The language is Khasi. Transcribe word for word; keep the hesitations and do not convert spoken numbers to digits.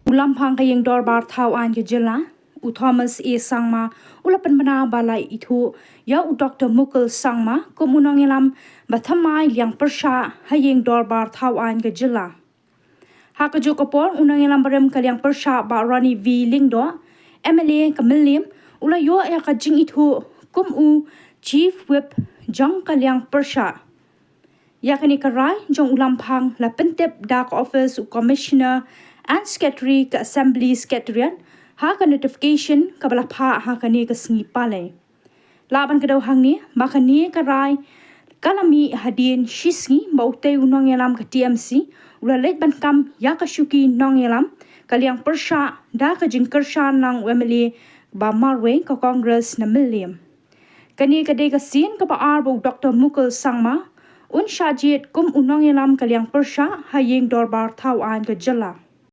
U Lamphang ka Ïing Dorbar Thaw Aiñ ka Jylla, u Thomas A Sangma, u la pynbna ba la ithuh ïa u Doktor Mukul Sangma kum u nongïalam ba thymmai liang pyrshah ha Ïing Dorbar Thaw Aiñ ka Jylla. Ha kajuh ka por, u nongïalam barim ka liang pyrshah Bah Ronnie V Lyngdoh, M L A ka Mylliem, u la ïoh ïa ka jingithuh kum u Chief Whip jong ka liang pyrshah. Ïa kane ka rai jong u Lamphang la pyntip da ka office u Commissioner and Secretary ka Assembly Secretariat ha ka notification kaba la phah ha kane ka sngi Palei. Lah ban kdew hangne, ba kane ka rai ka la mih hadien shi sngi ba utei u nongïalam ka T M C u la leit ban kam ïa ka shuki nongïalam ka liang pyrshah da ka jingkyrshan lang u M L A ba marwei ka Congress na Mylliem. Kane ka dei ka sien kaba ar ba u Doktor Mukul Sangma un shah jied kum u nongïalam ka liang pyrshah ha Ïing Dorbar Thaw Aiñ ka Jylla.